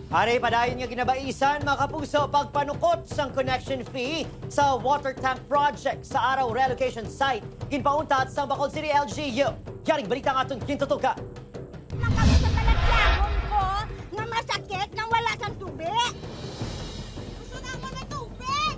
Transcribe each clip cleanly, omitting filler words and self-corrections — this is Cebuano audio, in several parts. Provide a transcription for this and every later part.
Ari padayon nga ginabaisan, mga kapuso, pagpanukot sang connection fee sa water tank project sa Araw relocation site. Ginpauntat sa Bacolod City LGU. Yaring balita nga atong gintutukan. Nang kami sa talagyagon ko nga masakit nang wala sang tubig.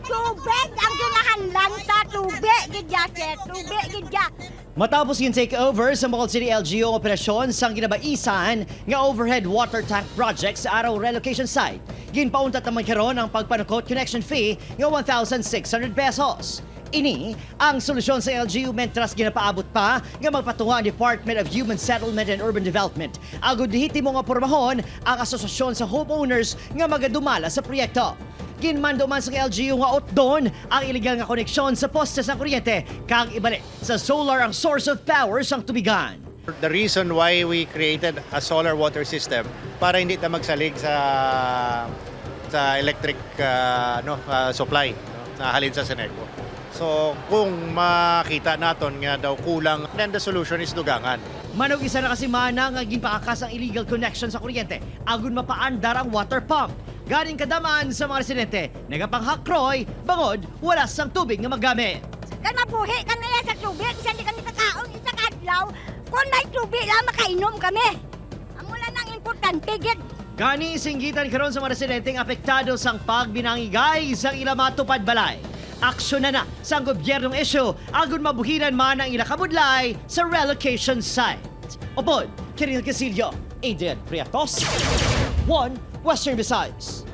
Tubig ang ginahanlan ta, tubig gidya sir, tubig gidya. Matapos yung take over sa Bacolod City LGU ang operasyon sang ginabaisan nga overhead water tank project sa Araw relocation site. Ginpauntat naman karon ang pagpanukot connection fee nga 1,600 pesos. Ini ang solusyon sa LGU mentras ginapaabot pa nga magpatunga ang Department of Human Settlement and Urban Development. Agud lehitimo nga pormahon ang asosasyon sa homeowners nga magadumala sa proyekto. Ginmando man sa LGU nga utdon ang illegal nga koneksyon sa poste sa kuryente kag ibalik sa solar ang source of power sang tubigan. The reason why we created a solar water system para hindi ta magsalig sa sa electric no supply, no, na halin sa Ceneco. So kung makita naton nga daw kulang, then the solution is dugangan. Manog isa na kasi mana nga ginpaakas ang illegal connection sa kuryente agun mapaandar ang water pump. Galing kadaman sa mga residente, nagapanghakroy bangod wala sang tubig nga magamit. Kan mabuhi kami yan sa tubig, isa hindi kami kakaon, isa kaadlaw. Kung may tubig lang, makainom kami. Amo lang ang importante gid. Gani singgitan karon sa mga residenteng apektado sang pagbinangigay sang ila matupad balay. Aksyon na na sa gobyernong issue agun mabuhiran man ang ila kabudlay sa relocation site. Upod, Kiril Casillo, Adrian Priatos, 1 Western Visayas.